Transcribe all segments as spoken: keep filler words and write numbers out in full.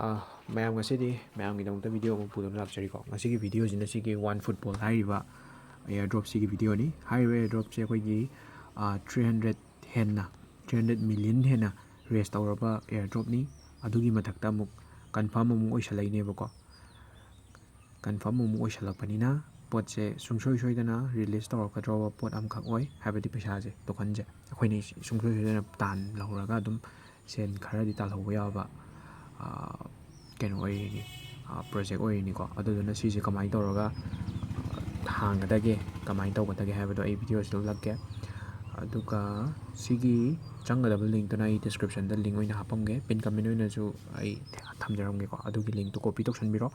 ꯑꯥ, ꯃꯌꯥꯝ, ꯉꯁꯤꯗꯤ ꯃꯌꯥꯝꯒꯤꯗꯃꯛꯇ video ꯑꯃ ꯄꯨꯗꯨꯅ ꯂꯥꯛꯆꯔꯤꯀꯣ꯫ ꯉꯁꯤꯒꯤ videoꯁꯤꯅ ꯁꯤꯒꯤ OneFootball ꯍꯥꯏꯔꯤꯕ airdropꯁꯤꯒꯤ videoꯅꯤ꯫ ꯍꯥꯏꯔꯤꯕ airdropꯁꯦ ꯑꯩꯈꯣꯏꯒꯤ, ꯑꯥ, three hundred ꯍꯦꯟꯅ, three hundred million ꯍꯦꯟꯅ raise ꯇꯧꯔꯕ airdropꯅꯤ꯫ ꯑꯗꯨꯒꯤ ꯃꯊꯛꯇ ꯑꯃꯨꯛ confirm ꯑꯃꯨꯛ ꯑꯣꯏꯁꯜꯂꯛꯏꯅꯦꯕꯀꯣ꯫ Confirm ꯑꯃꯨꯛ ꯑꯣꯏꯁꯜꯂꯛꯄꯅꯤꯅ ꯄꯣꯠꯁꯦ ꯁꯨꯡꯁꯣꯏ ꯁꯣꯏꯗꯅ release ꯇꯧꯔꯛꯀꯗꯧꯕ ꯄꯣꯠ ꯑꯃꯈꯛ ꯑꯣꯏ, ꯍꯥꯏꯕꯗꯤ ꯄꯩꯁꯥꯁꯦ, tokenꯁꯦ ꯑꯩꯈꯣꯏꯅ ꯁꯨꯡꯁꯣꯏ ꯁꯣꯏꯗꯅ ꯇꯥꯜꯍꯧꯔꯒ ꯑꯗꯨꯝ ꯁꯦꯟ ꯈꯔꯗꯤ ꯇꯥꯜꯍꯧꯕ ꯌꯥꯕ, ꯑꯥ, ꯀꯩꯅꯣ ꯑꯣꯏꯔꯤꯅꯤ, ꯑꯥ, project ꯑꯣꯏꯔꯤꯅꯤꯀꯣ꯫ ꯑꯗꯨꯗꯨꯅ ꯁꯤꯁꯦ ꯀꯃꯥꯏꯅ ꯇꯧꯔꯒ ꯍꯥꯡꯒꯗꯒꯦ, ꯀꯃꯥꯏꯅ ꯇꯧꯒꯗꯒꯦ ꯍꯥꯏꯕꯗꯣ ꯑꯩ videoꯁꯤꯗ ꯎꯠꯂꯛꯀꯦ꯫ ꯑꯗꯨꯒ ꯁꯤꯒꯤ ꯆꯪꯒꯗꯕ linkꯇꯨꯅ ꯑꯩ descriptionꯗ link ꯑꯣꯏꯅ ꯍꯥꯞꯄꯝꯒꯦ, pin comment ꯑꯣꯏꯅꯁꯨ ꯑꯩ ꯊꯝꯖꯔꯝꯒꯦꯀꯣ꯫ ꯑꯗꯨꯒꯤ linkꯇꯨ copy ꯇꯧꯁꯟꯕꯤꯔꯣ꯫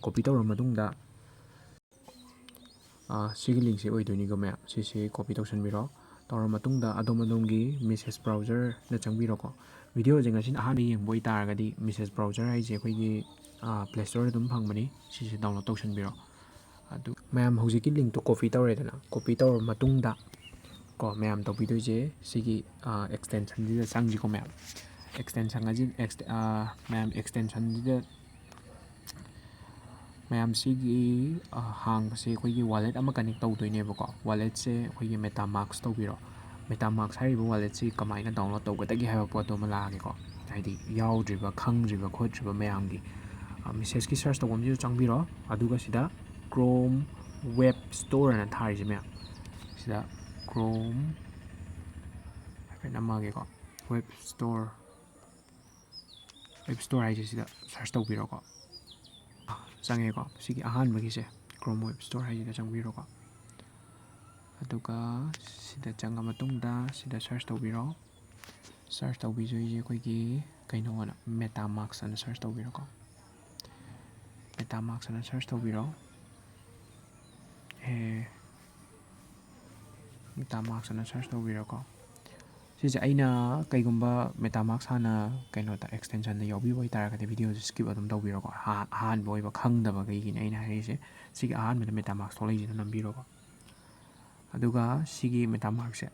Copy ꯇꯧꯔ ꯃꯇꯨꯡꯗ, ꯑꯥ, ꯁꯤꯒꯤ linkꯁꯦ ꯑꯣꯏꯗꯣꯏꯅꯤꯀꯣ ꯃꯌꯥꯝ꯫ ꯁꯤꯁꯦ copy ꯇꯧꯁꯟꯕꯤꯔꯣ꯫ ꯇꯧꯔ ꯃꯇꯨꯡꯗ ꯑꯗꯣꯝ ꯑꯗꯣꯝꯒꯤ message browserꯗ ꯆꯪꯕꯤꯔꯣꯀꯣ꯫ Videoꯁꯦ ꯉꯁꯤꯅ ꯑꯍꯥꯟꯕ ꯌꯦꯡꯕ ꯑꯣꯏꯇꯥꯔꯒꯗꯤ message browser ꯍꯥꯏꯁꯦ ꯑꯩꯈꯣꯏꯒꯤ, ꯑꯥ, Play Storeꯗ ꯑꯗꯨꯝ ꯐꯪꯕꯅꯤ꯫ ꯁꯤꯁꯦ download ꯇꯧꯁꯟꯕꯤꯔꯣ꯫ ꯑꯗꯨ ꯃꯌꯥꯝ ꯍꯧꯖꯤꯛꯀꯤ linkꯇꯣ copy ꯇꯧꯔꯦꯗꯅ, copy ꯇꯧꯔ ꯃꯇꯨꯡꯗ ꯀꯣ ꯃꯌꯥꯝ ꯇꯧꯕꯤꯗꯣꯏꯁꯦ ꯁꯤꯒꯤ, ꯑꯥ, extensionꯁꯤꯗ ꯆꯪꯁꯤꯀꯣ ꯃꯌꯥꯝ꯫ Extension ꯑꯁꯤ, ꯑꯦꯛꯁ-, ꯑꯥ, ꯃꯌꯥꯝ extensionꯁꯤꯗ ꯃꯌꯥꯝ ꯁꯤꯒꯤ, ꯑ, ꯍꯥꯡꯕꯁꯦ ꯑꯩꯈꯣꯏꯒꯤ wallet ꯑꯃ connect ꯇꯧꯗꯣꯏꯅꯦꯕꯀꯣ꯫ Walletꯁꯦ ꯑꯩꯈꯣꯏꯒꯤ MetaMask ꯇꯧꯕꯤꯔꯣ꯫ MetaMask ꯍꯥꯏꯔꯤꯕ walletꯁꯤ ꯀꯃꯥꯏꯅ download ꯇꯧꯒꯗꯒꯦ ꯍꯥꯏꯕ ꯄꯣꯠꯇꯣ ꯑꯃ ꯂꯥꯛꯑꯒꯦꯀꯣ꯫ ꯍꯥꯏꯗꯤ ꯌꯥꯎꯗ꯭ꯔꯤꯕ, ꯈꯪꯗ꯭ꯔꯤꯕ ꯈꯣꯠꯇ꯭ꯔꯤꯕ ꯃꯌꯥꯝꯒꯤ, ꯑ, messageꯀꯤ search ꯇꯧꯐꯝꯁꯤꯗ ꯆꯪꯕꯤꯔꯣ꯫ ꯑꯗꯨꯒ ꯁꯤꯗ Chrome Web Store ꯑꯅ ꯊꯥꯔꯤꯁꯦ ꯃꯌꯥꯝ, ꯁꯤꯗ Chrome ꯍꯥꯏꯐꯦꯠ ꯅꯝꯃꯛꯑꯒꯦꯀꯣ꯫ Web Store, Web Store ꯍꯥꯏꯁꯦ ꯁꯤꯗ search ꯇꯧꯕꯤꯔꯣꯀꯣ꯫ ꯆꯪꯉꯦꯀꯣ, ꯁꯤꯒꯤ ꯑꯍꯥꯟꯕꯒꯤꯁꯦ Chrome Web Store ꯍꯥꯏꯁꯤꯗ ꯆꯪꯕꯤꯔꯣꯀꯣ꯫ ꯑꯗꯨꯒ ꯁꯤꯗ ꯆꯪꯉ ꯃꯇꯨꯡꯗ ꯁꯤꯗ search ꯇꯧꯕꯤꯔꯣ꯫ Search ꯇꯧꯕꯤꯗꯣꯏꯁꯦ ꯑꯩꯈꯣꯏꯒꯤ ꯀꯩꯅꯣ ꯑꯅ, MetaMask ꯑꯅ search ꯇꯧꯕꯤꯔꯣꯀꯣ꯫ MetaMask ꯑꯅ search ꯇꯧꯕꯤꯔꯣ꯫ ꯑꯦ, MetaMask ꯑꯅ search ꯇꯧꯕꯤꯔꯣꯀꯣ꯫ ꯁꯤꯁꯦ ꯑꯩꯅ ꯀꯩꯒꯨꯝꯕ MetaMask ꯍꯥꯟꯅ ꯀꯩꯅꯣꯗ extensionꯗ ꯌꯥꯎꯕꯤꯕ ꯑꯣꯏꯇꯥꯔꯒꯗꯤ videoꯁꯦ skip ꯑꯗꯨꯝ ꯇꯧꯕꯤꯔꯣꯀꯣ꯫ ꯑꯍꯥ-, ꯑꯍꯥꯟꯕ ꯑꯣꯏꯕ ꯈꯪꯗꯕꯈꯩꯒꯤꯅꯦ ꯑꯩꯅ ꯍꯥꯏꯔꯤꯁꯦ꯫ ꯁꯤꯒꯤ ꯑꯍꯥꯟꯕꯗ MetaMask ꯊꯣꯛꯂꯛꯏꯁꯤꯗ ꯅꯝꯕꯤꯔꯣꯀꯣ꯫ ꯑꯗꯨꯒ ꯁꯤꯒꯤ MetaMaskꯁꯦ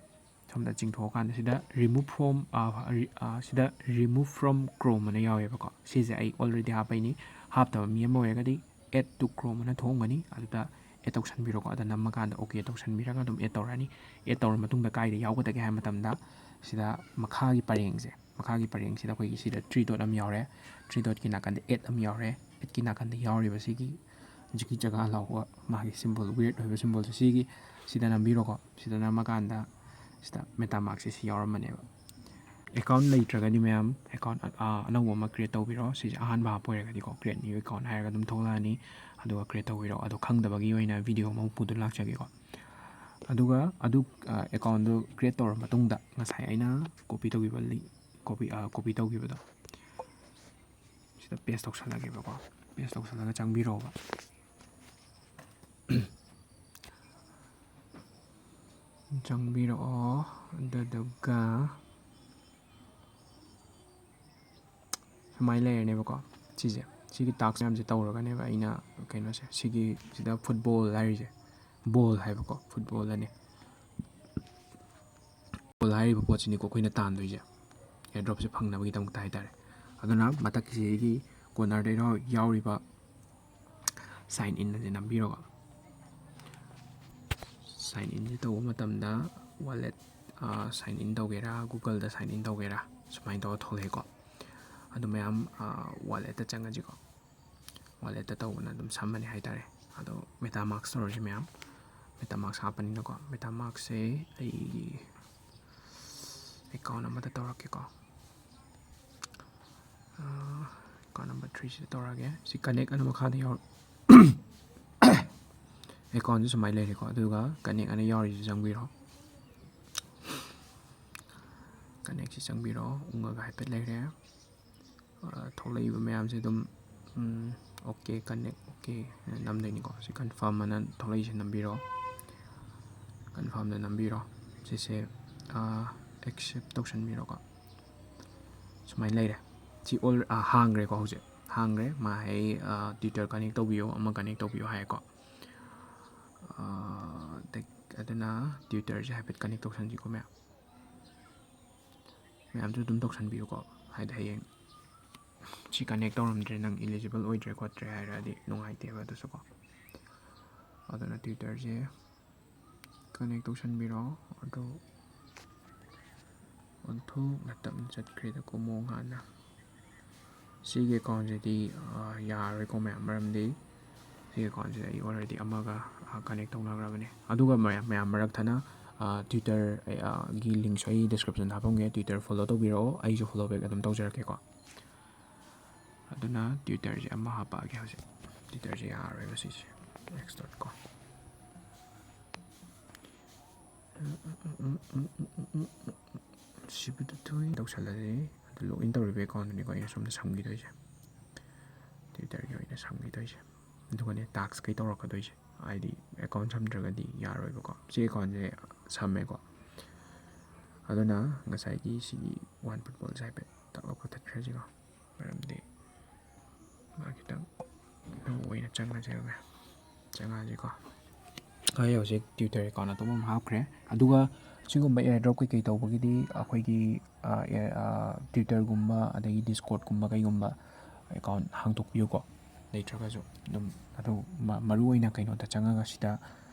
ꯁꯣꯝꯗ ꯆꯤꯡꯊꯣꯛꯑꯀꯥꯟꯗ ꯁꯤꯗ remove from, ꯑ, ꯔꯤ-, ꯑ, ꯁꯤꯗ remove from Chrome ꯑꯅ ꯌꯥꯎꯋꯦꯕꯀꯣ꯫ ꯁꯤꯁꯦ ꯑꯩ already ꯍꯥꯞꯄꯩꯅꯤ꯫ ꯍꯥꯞꯇꯕ ꯃꯤ ꯑꯃ ꯑꯣꯏꯔꯒꯗꯤ add to Chrome ꯑꯅ ꯊꯣꯛꯑꯝꯒꯅꯤ꯫ ꯑꯗꯨꯗ add ꯇꯧꯁꯟꯕꯤꯔꯣꯀꯣ꯫ ꯑꯗ ꯅꯝꯃꯀꯥꯟꯗ OK ꯇꯧꯁꯟꯕꯤꯔꯒ ꯑꯗꯨꯝ add ꯇꯧꯔꯅꯤ꯫ Add ꯇꯧꯔ ꯃꯇꯨꯡꯗ ꯀꯥꯏꯗ ꯌꯥꯎꯒꯗꯒꯦ ꯍꯥꯏꯕ ꯃꯇꯝꯗ ꯁꯤꯗ ꯃꯈꯥꯒꯤ ꯄꯔꯦꯡꯁꯦ, ꯃꯈꯥꯒꯤ ꯄꯔꯦꯡꯁꯤꯗ ꯑꯩꯈꯣꯏꯒꯤ ꯁꯤꯗ three dot ꯑꯃ ꯌꯥꯎꯔꯦ꯫ Three dotꯀꯤ ꯅꯥꯀꯟꯗ add ꯑꯃ ꯌꯥꯎꯔꯦ꯫ Addꯀꯤ ꯅꯥꯀꯟꯗ ꯌꯥꯎꯔꯤꯕ ꯁꯤꯒꯤ ꯍꯧꯖꯤꯛꯀꯤ ꯖꯒꯥ ꯂꯥꯎꯕ ꯃꯥꯒꯤ symbol, weird ꯑꯣꯏꯕ symbolꯁꯦ, ꯁꯤꯒꯤ, ꯁꯤꯗ ꯅꯝꯕꯤꯔꯣꯀꯣ꯫ ꯁꯤꯗ ꯅꯝꯃꯀꯥꯟꯗ ꯁꯤꯗ MetaMaskꯁꯦ ꯁꯤ ꯌꯥꯎꯔꯝꯕꯅꯦꯕ꯫ Account ꯂꯩꯇ꯭ꯔꯒꯗꯤ ꯃꯌꯥꯝ account, ꯑ, ꯑꯅꯧꯕ ꯑꯃ create ꯇꯧꯕꯤꯔꯣ꯫ ꯁꯤꯁꯦ ꯑꯍꯥꯟꯕ ꯍꯥꯞꯄ ꯑꯣꯏꯔꯒꯗꯤꯀꯣ, create new account ꯍꯥꯏꯔꯒ ꯑꯗꯨꯝ ꯊꯣꯛꯂꯛꯑꯅꯤ꯫ ꯑꯗꯨꯒ create ꯇꯧꯕꯤꯔꯣ꯫ ꯑꯗꯣ ꯈꯪꯗꯕꯒꯤ ꯑꯣꯏꯅ video ꯑꯃ ꯄꯨꯗꯨꯅ ꯂꯥꯛꯆꯒꯦꯀꯣ꯫ ꯑꯗꯨꯒ ꯑꯗꯨ, ꯑ, accountꯗꯨ create ꯇꯧꯔ ꯃꯇꯨꯡꯗ ꯉꯁꯥꯏ ꯑꯩꯅ copy ꯇꯧꯈꯤꯕ link, copy, ꯑ, copy ꯇꯧꯈꯤꯕꯗꯣ ꯁꯤꯗ paste ꯇꯧꯁꯜꯂꯒꯦꯕꯀꯣ꯫ Paste ꯇꯧꯁꯜꯂꯒ ꯆꯪꯕꯤꯔꯣꯕ꯫ ꯆꯪꯕꯤꯔꯛꯑꯣ꯫ ꯑꯗꯨꯗꯨꯒ ꯁꯨꯃꯥꯏꯅ ꯂꯩꯔꯅꯦꯕꯀꯣ꯫ ꯁꯤꯁꯦ, ꯁꯤꯒꯤ task ꯃꯌꯥꯝꯁꯦ ꯇꯧꯔꯒꯅꯦꯕ ꯑꯩꯅ ꯀꯩꯅꯣꯁꯦ, ꯁꯤꯒꯤ, ꯁꯤꯗ football ꯍꯥꯏꯔꯤꯁꯦ, ball ꯍꯥꯏꯕꯀꯣ, football ꯑꯅꯤ꯫ Ball ꯍꯥꯏꯔꯤꯕ ꯄꯣꯠꯁꯤꯅꯤꯀꯣ ꯑꯩꯈꯣꯏꯅ ꯇꯥꯟꯗꯣꯏꯁꯦ, airdropꯁꯦ ꯐꯪꯅꯕꯒꯤꯗꯃꯛꯇ ꯍꯥꯏꯇꯥꯔꯦ꯫ ꯑꯗꯨꯅ ꯃꯊꯛꯀꯤꯁꯤꯒꯤ cornerꯗ ꯌꯥꯎ-, ꯌꯥꯎꯔꯤꯕ sign in ꯑꯁꯦ ꯅꯝꯕꯤꯔꯣꯀꯣ꯫ Sign inꯁꯦ ꯇꯧꯕ ꯃꯇꯝꯗ wallet, ꯑ, sign in ꯇꯧꯒꯦꯔꯥ, Googleꯗ sign in ꯇꯧꯒꯦꯔꯥ, ꯁꯨꯃꯥꯏꯅ ꯇꯧꯔ ꯊꯣꯛꯂꯛꯑꯦꯀꯣ꯫ ꯑꯗꯨ ꯃꯌꯥꯝ, ꯑ, walletꯇ ꯆꯪꯉꯁꯤꯀꯣ꯫ Walletꯇ ꯇꯧꯕꯅ ꯑꯗꯨꯝ ꯁꯝꯕꯅꯦ ꯍꯥꯏꯇꯥꯔꯦ꯫ ꯑꯗꯣ MetaMask ꯇꯧꯔꯁꯤ ꯃꯌꯥꯝ꯫ MetaMask ꯍꯥꯞꯄꯅꯤꯅꯀꯣ꯫ MetaMaskꯁꯦ ꯑꯩꯒꯤ account ꯑꯃꯗ ꯇꯧꯔꯛꯀꯦꯀꯣ꯫ ꯑ, account number threeꯁꯤꯗ ꯇꯧꯔꯛꯑꯒꯦ꯫ ꯁꯤ connect ꯑꯅ ꯃꯈꯥꯗ ꯌꯥꯎ-, accountꯁꯦ ꯁꯨꯃꯥꯏꯅ ꯂꯩꯔꯦꯀꯣ꯫ ꯑꯗꯨꯒ connect ꯑꯅ ꯌꯥꯎꯔꯤꯁꯦ ꯆꯪꯕꯤꯔꯣ꯫ Connectꯁꯤ ꯆꯪꯕꯤꯔꯣ꯫ ꯎꯪꯉꯒ ꯍꯥꯏꯐꯦꯠ ꯂꯩꯔꯦ꯫ ꯑ, ꯊꯣꯛꯂꯛꯏꯕ ꯃꯌꯥꯝꯁꯦ ꯑꯗꯨꯝ, ꯎꯝ, OK, connect, OK ꯅꯝꯗꯣꯏꯅꯤꯀꯣ꯫ ꯁꯤ confirm ꯑꯅ ꯊꯣꯛꯂꯛꯏꯁꯦ ꯅꯝꯕꯤꯔꯣ꯫ Confirmꯗ ꯅꯝꯕꯤꯔꯣ꯫ ꯁꯤꯁꯦ, ꯑ, accept ꯇꯧꯁꯟꯕꯤꯔꯣꯀꯣ꯫ ꯁꯨꯃꯥꯏꯅ ꯂꯩꯔꯦ꯫ ꯁꯤ all, ꯑ, ꯍꯥꯡꯈ꯭ꯔꯦꯀꯣ ꯍꯧꯖꯤꯛ꯫ ꯍꯥꯡꯈ꯭ꯔꯦ꯫ ꯃꯥ ꯍꯥꯏ, ꯑ, Twitter connect ꯇꯧꯕꯤꯌꯣ, ꯑꯃ connect ꯇꯧꯕꯤꯌꯣ ꯍꯥꯏꯀꯣ꯫ ꯑ, ꯑꯗꯨꯅ Twitterꯁꯦ ꯍꯥꯏꯐꯦꯠ connect ꯇꯧꯁꯟꯁꯤꯀꯣ ꯃꯌꯥꯝ꯫ ꯃꯌꯥꯝꯁꯨ ꯑꯗꯨꯝ ꯇꯧꯁꯟꯕꯤꯌꯨꯀꯣ꯫ ꯍꯥꯏꯗꯤ ꯍꯌꯦꯡ ꯁꯤ ꯀꯅꯦꯛ ꯇꯧꯔꯝꯗ꯭ꯔꯦ, ꯅꯪ ꯏꯂꯤꯖꯤꯕꯜ ꯑꯣꯏꯗ꯭ꯔꯦ ꯈꯣꯠꯇ꯭ꯔꯦ ꯍꯥꯏꯔꯛꯑꯗꯤ ꯅꯨꯡꯉꯥꯏꯇꯦꯕ ꯑꯗꯨꯁꯨꯀꯣ꯫ ꯑꯗꯨꯅ ꯇ꯭ꯋꯤꯇꯔꯁꯦ ꯀꯅꯦꯛ ꯇꯧꯁꯟꯕꯤꯔꯣ꯫ ꯑꯗꯨ ꯑꯣꯟꯊꯣꯛꯅ ꯇꯞꯅ ꯆꯠꯈ꯭ꯔꯦꯗꯀꯣ ꯃꯑꯣꯡ ꯍꯥꯟꯅ꯫ ꯁꯤꯒꯤ ꯑꯦꯀꯥꯎꯟꯁꯤꯗꯤ ꯌꯥꯔꯔꯣꯏꯀꯣ ꯃꯌꯥꯝ, ꯃꯔꯝꯗꯤ ꯁꯤꯒꯤ ꯑꯦꯀꯥꯎꯟꯁꯤꯗ ꯑꯩ ꯑꯣꯜꯔꯦꯗꯤ ꯑꯃꯒ ꯀꯅꯦꯛ ꯇꯧꯅꯈ꯭ꯔꯕꯅꯦ꯫ ꯑꯗꯨꯒ ꯃꯌꯥꯝ, ꯃꯌꯥꯝ ꯃꯔꯛ ꯊꯠꯅ ꯇ꯭ꯋꯤꯇꯔ ꯒꯤ ꯂꯤꯡꯁꯨ ꯑꯩ ꯗꯤꯁꯀ꯭ꯔꯤꯞꯁꯟꯗ ꯍꯥꯞꯄꯝꯒꯦ꯫ ꯇ꯭ꯋꯤꯇꯔ ꯐꯣꯂꯣ ꯇꯧꯕꯤꯔꯛꯑꯣ, ꯑꯩꯁꯨ ꯐꯣꯂꯣ ꯕꯦꯛ ꯑꯗꯨꯝ ꯇꯧꯖꯔꯛꯀꯦꯀꯣ꯫ ꯑꯗꯨꯅ ꯇ꯭ꯋꯤꯇꯔꯁꯦ ꯑꯃ ꯍꯥꯞꯄꯛꯑꯒꯦ ꯍꯧꯖꯤꯛ꯫ ꯇ꯭ꯋꯤꯇꯔꯁꯦ ꯌꯥꯔꯔꯣꯏꯕ ꯁꯤꯁꯦ, ꯑꯦꯛꯁ ꯗꯣꯠ ꯀꯣꯝ꯫ ꯁꯤꯕꯨꯗ ꯊꯣꯏ ꯇꯧꯁꯜꯂꯁꯤ꯫ ꯑꯗꯨ ꯂꯣꯛ ꯏꯟ ꯇꯧꯔꯤꯕ ꯑꯦꯀꯥꯎꯟꯗꯨꯅꯤꯀꯣ ꯑꯩꯅ ꯁꯣꯝꯗ ꯁꯝꯈꯤꯗꯣꯏꯁꯦ, ꯇ꯭ꯋꯤꯇꯔꯒꯤ ꯑꯣꯏꯅ ꯁꯝꯈꯤꯗꯣꯏꯁꯦ꯫ ꯑꯗꯨꯒꯅꯦ ꯇꯥꯛꯁ ꯀꯩ ꯇꯧꯔꯛꯀꯗꯣꯏꯁꯦ, ꯍꯥꯏꯗꯤ ꯑꯦꯀꯥꯎꯟ ꯁꯝꯗ꯭ꯔꯒꯗꯤ ꯌꯥꯔꯣꯏꯕꯀꯣ꯫ ꯁꯤ ꯑꯦꯀꯥꯎꯟꯁꯦ ꯁꯝꯃꯦꯀꯣ꯫ ꯑꯗꯨꯅ ꯉꯁꯥꯏꯒꯤ ꯁꯤꯒꯤ ꯋꯥꯟ ꯐꯨꯠꯕꯣꯜꯁꯦ ꯍꯥꯏꯐꯦꯠ ꯇꯛꯂꯥꯎ ꯀꯛꯊꯠꯈ꯭ꯔꯁꯤꯀꯣ꯫ ꯃꯔꯝꯗꯤ ꯃꯥ ꯈꯤꯇꯪ ꯂꯣ ꯑꯣꯏꯅ ꯆꯪꯉꯁꯦꯕ꯫ ꯆꯪꯉꯛꯑꯁꯤꯀꯣ꯫ ꯑꯩ ꯍꯧꯖꯤꯛ ꯇ꯭ꯋꯤꯇꯔ ꯑꯦꯀꯥꯎꯟ ꯑꯇꯣꯞꯄ ꯑꯃ ꯍꯥꯞꯈ꯭ꯔꯦ꯫ ꯑꯗꯨꯒ ꯁꯤꯒꯨꯝꯕ ꯑꯦꯌꯔꯗ꯭ꯔꯣꯞ ꯀꯩꯀꯩ ꯇꯧꯕꯒꯤꯗꯤ ꯑꯩꯈꯣꯏꯒꯤ, ꯑ, ꯑꯦ-, ꯑ, ꯇ꯭ꯋꯤꯇꯔꯒꯨꯝꯕ ꯑꯗꯒꯤ ꯗꯤꯁꯀꯣꯔꯠꯀꯨꯝꯕ ꯀꯩꯒꯨꯝꯕ ꯑꯦꯀꯥꯎꯟ ꯍꯥꯡꯗꯣꯛꯄꯤꯌꯨꯀꯣ꯫ ꯂꯩꯇ꯭ꯔꯒꯁꯨ ꯑꯗꯨꯝ ꯑꯗꯨ ꯃ-, ꯃꯔꯨ ꯑꯣꯏꯅ ꯀꯩꯅꯣꯗ ꯆꯪꯉꯒ ꯁꯤꯗ,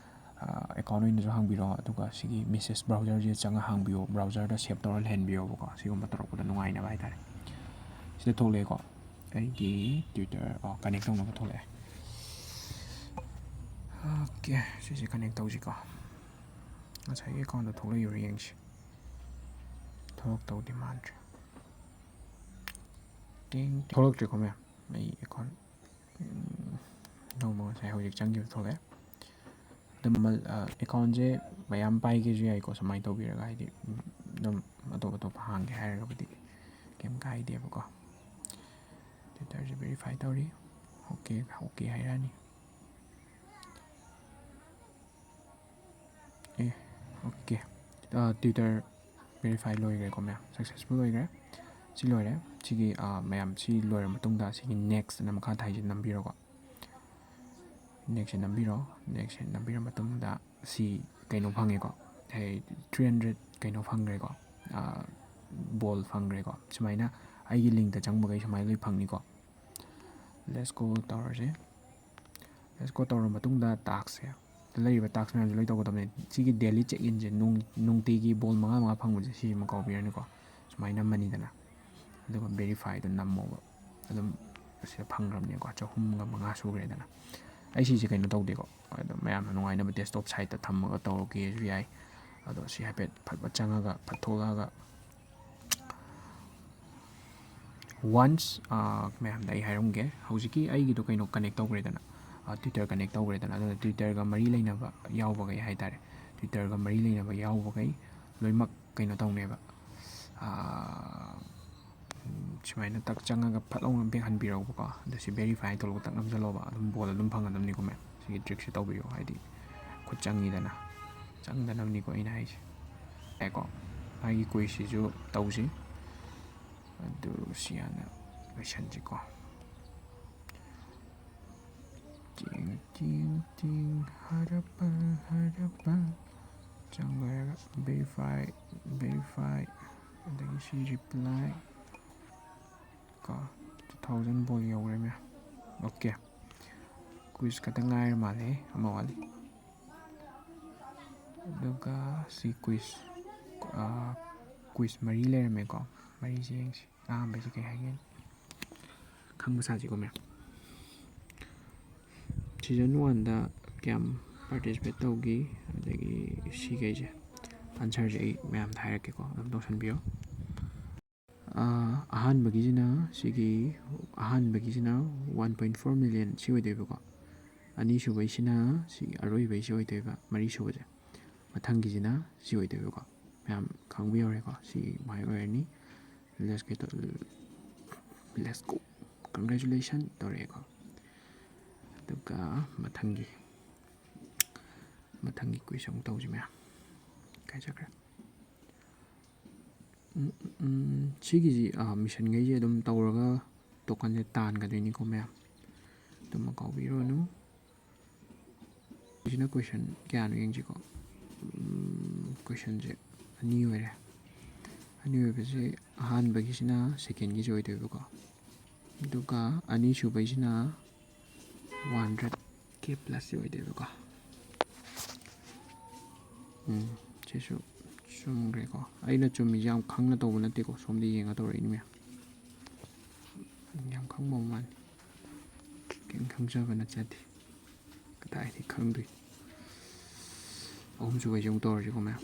ꯑ, ꯑꯦꯀꯥꯎꯟ ꯑꯣꯏꯅꯁꯨ ꯍꯥꯡꯕꯤꯔꯣ꯫ ꯑꯗꯨꯒ ꯁꯤꯒꯤ ꯃꯦꯁꯦꯖ ꯕ꯭ꯔꯥꯎꯖꯔꯁꯤꯗ ꯆꯪꯉ ꯍꯥꯡꯕꯤꯌꯣ꯫ ꯕ꯭ꯔꯥꯎꯖꯔꯗ ꯁꯦꯞ ꯇꯧꯔ ꯂꯩꯍꯟꯕꯤꯌꯣꯕꯀꯣ꯫ ꯁꯤꯒꯨꯝꯕ ꯇꯧꯔꯛꯄꯗ ꯅꯨꯡꯉꯥꯏꯅꯕ ꯍꯥꯏꯇꯥꯔꯦ꯫ ꯁꯤꯗ ꯊꯣꯛꯂꯛꯑꯦꯀꯣ꯫ ꯑꯩꯒꯤ ꯇ꯭ꯋꯤꯇꯔ, ꯑꯣ, ꯀꯅꯦꯛ ꯇꯧꯅꯕ ꯊꯣꯛꯂꯛꯑꯦ꯫ ꯑꯣꯀꯦ, ꯁꯤꯁꯦ ꯀꯅꯦꯛ ꯇꯧꯁꯤꯀꯣ꯫ ꯉꯁꯥꯏꯒꯤ ꯑꯦꯀꯥꯎꯟꯗꯣ ꯊꯣꯛꯂꯛꯏꯕ꯭ꯔꯥ ꯌꯦꯡꯁꯤ꯫ ꯊꯣꯛꯂꯛꯇꯧꯗꯤ ꯃꯥꯟꯗ꯭ꯔꯦ꯫ ꯇꯤꯡ, ꯇꯤꯡ꯫ ꯊꯣꯛꯂꯛꯇ꯭ꯔꯤꯀꯣ ꯃꯌꯥꯝ? ꯑꯩ ꯑꯦꯀꯥꯎꯟ, ꯎꯝ, ꯅꯧꯕ ꯉꯁꯥꯏ ꯍꯧꯖꯤꯛ ꯆꯪꯈꯤꯕ ꯊꯣꯛꯂꯛꯑꯦ꯫ ꯑꯗꯨꯝ ꯃ-, ꯑ, ꯑꯦꯀꯥꯎꯟꯁꯦ ꯃꯌꯥꯝ ꯄꯥꯏꯒꯦꯁꯨ ꯌꯥꯏꯀꯣ, ꯁꯨꯃꯥꯏꯅ ꯇꯧꯕꯤꯔꯒ, ꯍꯥꯏꯗꯤ, ꯎꯝ, ꯑꯗꯨꯝ ꯑꯇꯣꯞ ꯑꯇꯣꯞꯄ ꯍꯥꯡꯒꯦ ꯍꯥꯏꯔꯒꯕꯨꯗꯤ ꯀꯩꯝ ꯀꯥꯏꯗꯦꯕꯀꯣ꯫ ꯇ꯭ꯋꯤꯇꯔꯁꯦ ꯚꯦꯔꯤꯐꯥꯏ ꯇꯧꯔꯤ꯫ ꯑꯣꯀꯦ, ꯑꯣꯀꯦ ꯍꯥꯏꯔꯛꯑꯅꯤ꯫ ꯑꯦ, ꯑꯣꯀꯦ꯫ ꯑ, ꯇ꯭ꯋꯤꯇꯔ ꯚꯦꯔꯤꯐꯥꯏ ꯂꯣꯏꯈ꯭ꯔꯦꯀꯣ ꯃꯌꯥꯝ, ꯁꯛꯁꯦꯁꯐꯨꯜ ꯑꯣꯏꯈ꯭ꯔꯦ꯫ ꯁꯤ ꯂꯣꯏꯔꯦ꯫ ꯁꯤꯒꯤ, ꯑ, ꯃꯌꯥꯝ ꯁꯤ ꯂꯣꯏꯔ ꯃꯇꯨꯡꯗ ꯁꯤꯒꯤ ꯅꯦꯛꯁ ꯑꯅ ꯃꯈꯥ ꯊꯥꯏꯁꯦ ꯅꯝꯕꯤꯔꯣꯀꯣ꯫ ꯅꯦꯛꯁꯁꯦ ꯅꯝꯕꯤꯔꯣ꯫ ꯅꯦꯛꯁꯁꯦ ꯅꯝꯕꯤꯔ ꯃꯇꯨꯡꯗ ꯁꯤ ꯀꯩꯅꯣ ꯐꯪꯉꯦꯀꯣ꯫ ꯍꯦ, ꯊ꯭ꯔꯤ ꯍꯟꯗ꯭ꯔꯦꯠ ꯀꯩꯅꯣ ꯐꯪꯈ꯭ꯔꯦꯀꯣ꯫ ꯑ, ꯕꯣꯜ ꯐꯪꯈ꯭ꯔꯦꯀꯣ꯫ ꯁꯨꯃꯥꯏꯅ ꯑꯩꯒꯤ ꯂꯤꯡꯇ ꯆꯪꯕꯈꯩ ꯁꯨꯃꯥꯏꯅ ꯂꯣꯏ ꯐꯪꯅꯤꯀꯣ꯫ Let's go ꯇꯧꯔꯁꯦ꯫ Let's go ꯇꯧꯔ ꯃꯇꯨꯡꯗ ꯇꯥꯛꯁꯁꯦ, ꯂꯩꯔꯤꯕ ꯇꯥꯛꯁ ꯃꯌꯥꯝꯁꯦ ꯂꯣꯏ ꯇꯧꯒꯗꯕꯅꯤ꯫ ꯁꯤꯒꯤ ꯗꯦꯂꯤ ꯆꯦꯛ ꯏꯟꯁꯦ, ꯅꯨꯡꯇꯤꯒꯤ ꯕꯣꯜ ꯃꯉꯥ ꯃꯉꯥ ꯐꯪꯕꯁꯦ ꯁꯤꯁꯤꯃ ꯀꯥꯎꯕꯤꯔꯅꯤꯀꯣ꯫ ꯁꯨꯃꯥꯏꯅ ꯅꯝꯃꯅꯤꯗꯅ, ꯑꯗꯨꯒ ꯚꯦꯔꯤꯐꯥꯏꯗꯣ ꯅꯝꯃꯣꯕ꯫ ꯑꯗꯨꯝ ꯁꯤꯗ ꯐꯪꯈ꯭ꯔꯕꯅꯤꯀꯣ, ꯆꯍꯨꯝꯒ ꯃꯉꯥ ꯁꯨꯈ꯭ꯔꯦꯗꯅ꯫ ꯑꯩ ꯁꯤꯁꯦ ꯀꯩꯅꯣ ꯇꯧꯗꯦꯀꯣ, ꯑꯗꯣ ꯃꯌꯥꯝꯅ ꯅꯨꯡꯉꯥꯏꯅꯕ desktop site ꯊꯝꯃꯒ ꯇꯧꯔꯛꯀꯦꯁꯨ ꯌꯥꯏ꯫ ꯑꯗꯣ ꯁꯤ ꯍꯥꯏꯐꯦꯠ ꯐꯠ ꯐꯠ ꯆꯪꯉꯒ ꯐꯠ ꯊꯣꯛꯂꯛꯑꯒ once, ꯃꯌꯥꯝꯗ ꯑꯩ ꯍꯥꯏꯔꯝꯒꯦ, ꯍꯧꯖꯤꯛꯀꯤ ꯑꯩꯒꯤꯗꯣ ꯀꯩꯅꯣ connect ꯇꯧꯈ꯭ꯔꯦꯗꯅ, Twitter connect ꯇꯧꯈ꯭ꯔꯦꯗꯅ꯫ ꯑꯗꯨꯅ Twitterꯒ ꯃꯔꯤ ꯂꯩꯅꯕ ꯌꯥꯎꯕꯈꯩ ꯍꯥꯏ ꯇꯥꯔꯦ, Twitterꯒ ꯃꯔꯤ ꯂꯩꯅꯕ ꯌꯥꯎꯕꯈꯩ ꯂꯣꯏꯅꯃꯛ ꯀꯩꯅꯣ ꯇꯧꯅꯦꯕ꯫ ꯁꯨꯃꯥꯏꯅ ꯇꯛ ꯆꯪꯉꯒ ꯐꯠ ꯂꯥꯎꯅ back ꯍꯟꯕꯤꯔꯧꯕꯀꯣ꯫ ꯑꯗꯣ ꯁꯤ ꯚꯦꯔꯤꯐꯥꯏ ꯊꯣꯛꯂꯛꯄ ꯇꯛ ꯅꯝꯁꯤꯜꯂꯣꯕ, ꯑꯗꯨꯝ ꯕꯣꯜ ꯑꯗꯨꯝ ꯐꯪꯒꯗꯕꯅꯤꯀꯣ ꯃꯌꯥꯝ꯫ ꯁꯤꯒꯤ trickꯁꯦ ꯇꯧꯕꯤꯌꯣ, ꯍꯥꯏꯗꯤ ꯈꯨꯠ ꯆꯪꯉꯤꯗꯅ, ꯆꯪꯗꯅꯕꯅꯤꯀꯣ ꯑꯩꯅ ꯍꯥꯏꯁꯦ꯫ ꯌꯥꯏꯀꯣ, ꯃꯥꯒꯤ quizꯁꯤꯁꯨ ꯇꯧꯁꯤ꯫ ꯑꯗꯨ ꯁꯤ ꯍꯥꯟꯅ ꯂꯣꯏꯁꯟꯁꯤꯀꯣ꯫ ꯇꯤꯡ ꯇꯤꯡ ꯇꯤꯡ ꯍꯔꯄꯜ ꯍꯔꯄꯜ꯫ ꯆꯪ ꯂꯣꯏꯔꯒ verify, verify, ꯑꯗꯒꯤ ꯁꯤ reply ꯀꯣ꯫ Two thousand ꯕꯣꯜ ꯌꯧꯈ꯭ꯔꯦ ꯃꯌꯥꯝ꯫ Okay, quiz ꯈꯛꯇ ꯉꯥꯏꯔ ꯃꯥꯜꯂꯦ, ꯑꯃ ꯋꯥꯠꯂꯤ꯫ ꯑꯗꯨꯒ ꯁꯤ quiz, quiz ꯃꯔꯤ ꯂꯩꯔꯝꯃꯦꯀꯣ꯫ ꯃꯔꯤꯁꯦ ꯌꯦꯡꯁꯤ꯫ ꯑꯍꯥꯟꯕꯁꯤ ꯀꯩ ꯍꯥꯏꯒꯦ ꯈꯪꯕ ꯁꯥꯁꯤꯀꯣ ꯃꯌꯥꯝ꯫ Season oneꯗ ꯀꯌꯥꯝ participate ꯇꯧꯈꯤ, ꯑꯗꯒꯤ ꯁꯤꯈꯩꯁꯦ answerꯁꯦ ꯑꯩ ꯃꯌꯥꯝꯗ ꯍꯥꯏꯔꯛꯀꯦꯀꯣ, ꯑꯗꯨꯝ ꯇꯧꯁꯟꯕꯤꯌꯣ꯫ ꯑꯍꯥꯟꯕꯒꯤꯁꯤꯅ ꯁꯤꯒꯤ, ꯑꯍꯥꯟꯕꯒꯤꯁꯤꯅ one point four million ꯁꯤ ꯑꯣꯏꯗꯣꯏꯕꯀꯣ꯫ ꯑꯅꯤꯁꯨꯕꯩꯁꯤꯅ ꯁꯤꯒꯤ ꯑꯔꯣꯏꯕꯩꯁꯤ ꯑꯣꯏꯗꯣꯏꯕ, ꯃꯔꯤꯁꯨꯕꯁꯦ꯫ ꯃꯊꯪꯒꯤꯁꯤꯅ ꯁꯤ ꯑꯣꯏꯗꯣꯏꯕꯀꯣ꯫ ꯃꯌꯥꯝ ꯈꯪꯕ ꯌꯧꯔꯦꯀꯣ, ꯁꯤ ꯃꯥꯏ ꯑꯣꯏꯔꯅꯤ꯫ Let's get, let's go, congratulation ꯇꯧꯔꯛꯑꯦꯀꯣ꯫ ꯑꯗꯨꯒ ꯃꯊꯪꯒꯤ, ꯃꯊꯪꯒꯤ quiz ꯑꯃꯨꯛ ꯇꯧꯁꯤ ꯃꯌꯥꯝ꯫ ꯀꯥꯏ ꯆꯠꯈ꯭ꯔꯦ? ꯎꯝ, ꯎꯝ, ꯎꯝ, ꯁꯤꯒꯤꯁꯤ, ꯃꯤꯁꯟꯈꯩꯁꯦ ꯑꯗꯨꯝ ꯇꯧꯔꯒ tokenꯁꯦ ꯇꯥꯟꯒꯗꯣꯏꯅꯤꯀꯣ ꯃꯌꯥꯝ, ꯑꯗꯨꯃ ꯀꯥꯎꯕꯤꯔꯨꯔꯅꯨ꯫ ꯁꯤꯅ question ꯀꯌꯥꯅꯣ ꯌꯦꯡꯁꯤꯀꯣ꯫ ꯎꯝ, questionꯁꯦ ꯑꯅꯤ ꯑꯣꯏꯔꯦ꯫ ꯑꯅꯤ ꯑꯣꯏꯕꯁꯤ ꯑꯍꯥꯟꯕꯒꯤꯁꯤꯅ ꯁꯦꯀꯦꯟꯒꯤꯁꯤ ꯑꯣꯏꯗꯣꯏꯕꯀꯣ, ꯑꯗꯨꯒ ꯑꯅꯤꯁꯨꯕꯩꯁꯤꯅ ꯋꯥꯟ ꯍꯟꯗ꯭ꯔꯦꯠ ꯀꯦ ꯄ꯭ꯂꯁꯁꯤ ꯑꯣꯏꯗꯣꯏꯕꯀꯣ꯫ ꯎꯝ, ꯁꯤꯁꯨ ꯆꯨꯝꯈ꯭ꯔꯦꯀꯣ꯫ ꯑꯩꯅ ꯆꯨꯝꯃꯤꯁꯦ ꯌꯥꯝ ꯈꯪꯅ ꯇꯧꯕ ꯅꯠꯇꯦꯀꯣ, ꯁꯣꯝꯗ ꯌꯦꯡꯉ ꯇꯧꯔꯛꯏꯅꯤ ꯃꯌꯥꯝ꯫ ꯌꯥꯝ ꯈꯪꯕ ꯃꯥꯜꯂꯤ꯫ ꯀꯩꯝ ꯈꯪꯖꯕ ꯅꯠꯆꯗꯦ꯫ ꯀꯗꯥꯏꯗꯒꯤ ꯈꯪꯗꯣꯏ? ꯑꯍꯨꯝꯁꯨꯕꯩꯁꯦ ꯑꯃꯨꯛ ꯇꯧꯔꯁꯤꯀꯣ ꯃꯌꯥꯝ꯫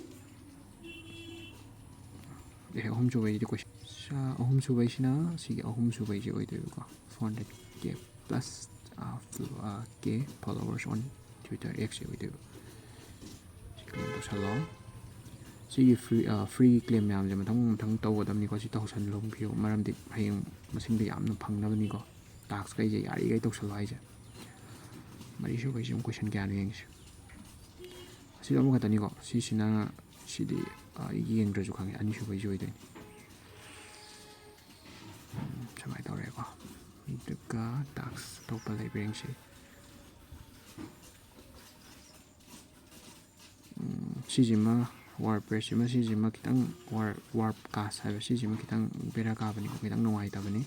ꯑꯦ, ꯑꯍꯨꯝꯁꯨꯕꯩꯁꯤꯗꯤ ꯀꯣꯏꯁꯟ, ꯑꯍꯨꯝꯁꯨꯕꯩꯁꯤꯅ ꯁꯤꯒꯤ ꯑꯍꯨꯝꯁꯨꯕꯩꯁꯦ ꯑꯣꯏꯗꯣꯏꯕꯀꯣ꯫ Four hundred K plus, ꯑ, ꯐꯣꯂꯣ-, ꯑ, K followers on Twitter X ꯑꯣꯏꯗꯣꯏꯕ꯫ ꯁꯤ ꯀ꯭ꯂꯦꯝ ꯇꯧꯁꯜꯂꯣ꯫ ꯁꯤꯒꯤ ꯐ꯭ꯔꯤ, ꯑ, ꯐ꯭ꯔꯤꯒꯤ ꯀ꯭ꯂꯦꯝ ꯃꯌꯥꯝꯁꯦ ꯃꯊꯪ ꯃꯊꯪ ꯇꯧꯒꯗꯕꯅꯤꯀꯣ꯫ ꯁꯤ ꯇꯧꯁꯜꯂꯣ, ꯃꯔꯝꯗꯤ ꯍꯌꯦꯡ ꯃꯁꯤꯡꯗ ꯌꯥꯝꯅ ꯐꯪꯅꯕꯅꯤꯀꯣ꯫ ꯇꯥꯛꯁꯈꯩꯁꯦ ꯌꯥꯔꯤꯈꯩ ꯇꯧꯁꯜꯂꯣ ꯍꯥꯏꯁꯦ꯫ ꯃꯔꯤꯁꯨꯕꯩꯁꯦ ꯑꯃꯨꯛ ꯀꯣꯏꯁꯟ ꯀꯌꯥꯅꯣ ꯌꯦꯡꯁꯤ꯫ ꯑꯁꯤꯗ ꯑꯃꯈꯛꯇꯅꯤꯀꯣ꯫ ꯁꯤꯁꯤꯅ, ꯁꯤꯗꯤ, ꯑ, ꯌꯦꯡꯗ꯭ꯔꯁꯨ ꯈꯪꯉꯦ, ꯑꯅꯤꯁꯨꯕꯩꯁꯦ ꯑꯣꯏꯗꯣꯏꯅꯤ꯫ ꯎꯝ, ꯁꯨꯃꯥꯏꯅ ꯇꯧꯔꯦꯀꯣ꯫ ꯑꯗꯨꯒ ꯇꯥꯛꯁ ꯑꯇꯣꯞꯄ ꯂꯩꯕ꯭ꯔꯥ ꯌꯦꯡꯁꯤ꯫ ꯎꯝ, ꯁꯤꯁꯤꯃ, WordPress ꯁꯤꯃ, ꯁꯤꯁꯤꯃ ꯈꯤꯇꯪ, ꯋꯥꯔ-, ꯋꯥꯔꯞ ꯀꯥꯁ ꯍꯥꯏꯕ ꯁꯤꯁꯤꯃ ꯈꯤꯇꯪ ꯕꯦꯔꯥ ꯀꯥꯕꯅꯤꯀꯣ, ꯈꯤꯇꯪ ꯅꯨꯡꯉꯥꯏꯇꯕꯅꯤ꯫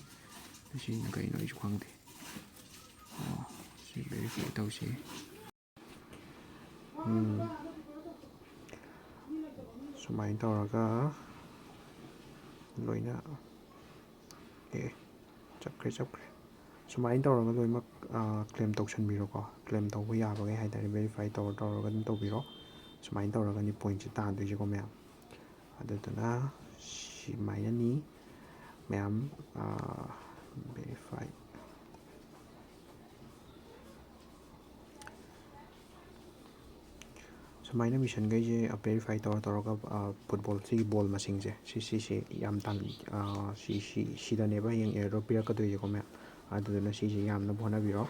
ꯁꯤꯅ ꯀꯩꯅꯣ ꯑꯩꯁꯨ ꯈꯪꯗꯦ꯫ ꯑꯣ, ꯁꯤ ꯚꯦꯔꯤꯐꯥꯏ ꯇꯧꯁꯤ꯫ ꯎꯝ꯫ ꯁꯨꯃꯥꯏꯅ ꯇꯧꯔꯒ ꯂꯣꯏꯅ, ꯑꯦ, ꯆꯞꯈ꯭ꯔꯦ, ꯆꯞꯈ꯭ꯔꯦ꯫ ꯁꯨꯃꯥꯏꯅ ꯇꯧꯔꯒ ꯂꯣꯏꯅꯃꯛ, ꯑ, ꯀ꯭ꯂꯦꯝ ꯇꯧꯁꯟꯕꯤꯔꯣꯀꯣ꯫ ꯀ꯭ꯂꯦꯝ ꯇꯧꯕ ꯌꯥꯕꯈꯩ ꯍꯥꯏ ꯇꯥꯔꯦ, ꯚꯦꯔꯤꯐꯥꯏ ꯇꯧꯔ ꯇꯧꯔꯒ ꯑꯗꯨꯝ ꯇꯧꯕꯤꯔꯣ꯫ ꯁꯨꯃꯥꯏꯅ ꯇꯧꯔꯒꯅꯤ ꯄꯣꯏꯟꯠꯁꯦ ꯇꯥꯟꯗꯣꯏꯁꯦꯀꯣ ꯃꯌꯥꯝ꯫ ꯑꯗꯨꯗꯨꯅ ꯁꯨꯃꯥꯏꯅꯅꯤ ꯃꯌꯥꯝ, ꯑ, ꯚꯦꯔꯤꯐꯥꯏ꯫ ꯁꯨꯃꯥꯏꯅ ꯃꯤꯁꯟꯈꯩꯁꯦ, ꯑ, ꯚꯦꯔꯤꯐꯥꯏ ꯇꯧꯔ ꯇꯧꯔꯒ, ꯑ, ꯐꯨꯠꯕꯣꯜ, ꯁꯤꯒꯤ ꯕꯣꯜ ꯃꯁꯤꯡꯁꯦ, ꯁꯤ, ꯁꯤꯁꯦ ꯌꯥꯝ ꯇꯥꯟ-, ꯑ, ꯁꯤ, ꯁꯤ, ꯁꯤꯗꯅꯦꯕ ꯍꯌꯦꯡ ꯑꯦꯌꯔꯗ꯭ꯔꯣꯞ ꯄꯤꯔꯛꯀꯗꯣꯏꯁꯦꯀꯣ ꯃꯌꯥꯝ꯫ ꯑꯗꯨꯗꯨꯅ ꯁꯤꯁꯦ ꯌꯥꯝꯅꯕ ꯍꯣꯠꯅꯕꯤꯔꯣ꯫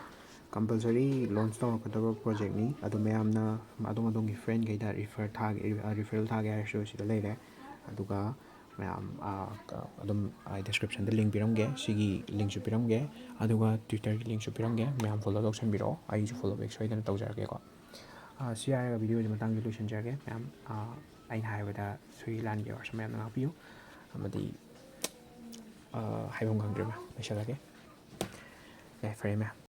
Compulsory launch ꯇꯧꯔꯛꯀꯗꯕ ꯄ꯭ꯔꯣꯖꯦꯛꯅꯤ꯫ ꯑꯗꯣ ꯃꯌꯥꯝꯅ ꯑꯗꯣꯝ ꯑꯗꯣꯝꯒꯤ ꯐ꯭ꯔꯦꯟꯈꯩꯗ ꯔꯤꯐꯔ ꯊꯥꯒꯦ, ꯑ, ꯔꯤꯐꯔꯦꯜ ꯊꯥꯒꯦ ꯍꯥꯏꯔꯁꯨ ꯁꯤꯗ ꯂꯩꯔꯦ꯫ ꯑꯗꯨꯒ ꯃꯌꯥꯝ, ꯑ, ꯀ-, ꯑꯗꯨꯝ, ꯑ, ꯗꯤꯁꯀ꯭ꯔꯤꯞꯁꯟꯗ ꯂꯤꯡ ꯄꯤꯔꯝꯒꯦ, ꯁꯤꯒꯤ ꯂꯤꯡꯁꯨ ꯄꯤꯔꯝꯒꯦ, ꯑꯗꯨꯒ ꯇ꯭ꯋꯤꯇꯔꯒꯤ ꯂꯤꯡꯁꯨ ꯄꯤꯔꯝꯒꯦ꯫ ꯃꯌꯥꯝ ꯐꯣꯂꯣ ꯇꯧꯁꯟꯕꯤꯔꯛꯑꯣ, ꯑꯩꯁꯨ ꯐꯣꯂꯣ ꯕꯦꯛ ꯁꯣꯏꯗꯅ ꯇꯧꯖꯔꯛꯀꯦꯀꯣ꯫ ꯑ, ꯁꯤ ꯍꯥꯏꯔꯒ ꯚꯤꯗꯤꯑꯣꯁꯤ ꯃꯇꯥꯡꯁꯤ ꯂꯣꯏꯁꯤꯟꯖꯔꯒꯦ꯫ ꯃꯌꯥꯝ, ꯑ, ꯑꯩꯅ ꯍꯥꯏꯕꯗ ꯁꯣꯏ ꯂꯥꯟꯕ ꯌꯥꯎꯔꯁꯨ ꯃꯌꯥꯝꯅ ꯉꯥꯛꯄꯤꯌꯨ꯫ ꯑꯃꯗꯤ, ꯑ, ꯍꯥꯏꯐꯝ ꯈꯪꯗ꯭ꯔꯦ ꯃꯌꯥꯝ, ꯂꯣꯏꯁꯤꯜꯂꯒꯦ꯫ ꯌꯥꯏꯐꯔꯦ ꯃꯌꯥꯝ꯫